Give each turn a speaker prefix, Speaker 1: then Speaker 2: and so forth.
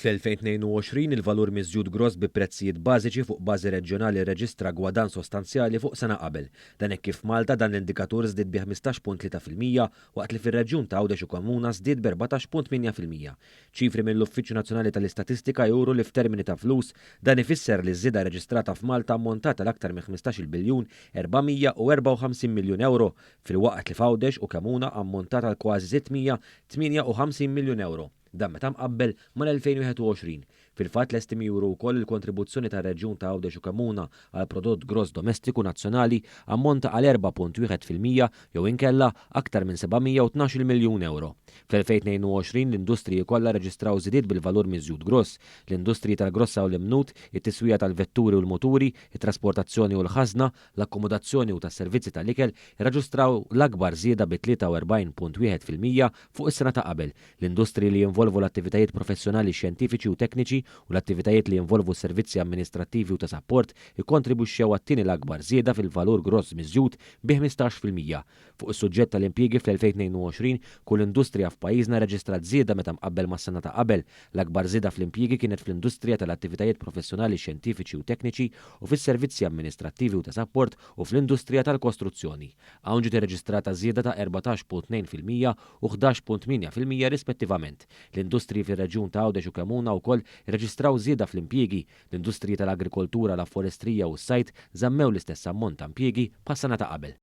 Speaker 1: Fl-2022, il-valur miżjud gross bi prezzijiet bażiċi fuq bażi reġjonali rreġistra gwadann sostanzjali fuq sena qabel. Dan hekk kif f'Malta dan l-indikatur żdied bi 15.3% waqt li fir-reġjun ta' Għawdex u Kemmuna żdied b'14.8%. Ċifri mill-Uffiċċju Nazzjonali tal-Istatistika juru li f'termini ta' flus, dan ifisser li ż-żieda reġistrata f'Malta ammontat għal aktar minn 15-il biljun 454 miljun ewro filwaqt li f'Għawdex u Kemmuna ammontat għal kważi 658 miljun ewro. Dan meta mqabbel mal-2021. Fil-fatt l-estimi juru wkoll il-kontribuzzjoni tar-reġjun ta' Għawdex u Kemmuna għall-prodott gross domestiku nazzjonali ammonta għal 4.1% jew inkella aktar minn 712-il miljun ewro. Fl-2022 l-industriji kollha rreġistraw żidiet bil-valur miżjud gross. L-industriji tal-grossa u l-imnut, it-tiswija tal-vetturi u l-muturi, it-trasportazzjoni u l-ħażna, l-akkomodazzjoni u tas-servizzi tal-ikel irraġistraw l-akbar żieda bi 43.1% fuq is-sena ta' qabel. L-industriji li jinvolvu l-attivitajiet professjonali xjentifiċi u tekniċi u l-attivitajiet li jinvolvu s-servizzi amministrattivi u ta' sapport ikkontribwixxew għat-tieni l-akbar żieda fil-valur gross miżjud bi 15%. Fuq is-suġġett tal-impjiegi fl-2022, kull industrija f'pajjiżna rreġistrat żieda meta mqabbel mas-sena ta' qabel. L-akbar żieda fl-impjiegi kienet fl-industrija tal-attivitajiet professjonali xjentifiċi u tekniċi u fis-servizzi amministrattivi u ta' sapport u fl-industrija tal-kostruzzjoni. Hawn ġiet irreġistrata żieda ta' 14.2% u 11.8% rispettivament. L-industriji fir-reġjun ta' Għawdex u Kemmuna wkoll irreġistraw żieda fl-impjiegi. L-industriji tal-agrikoltura, l-afforestrija u s-sajd żammew l-istess ammont ta' impjiegi bħas-sena ta' qabel.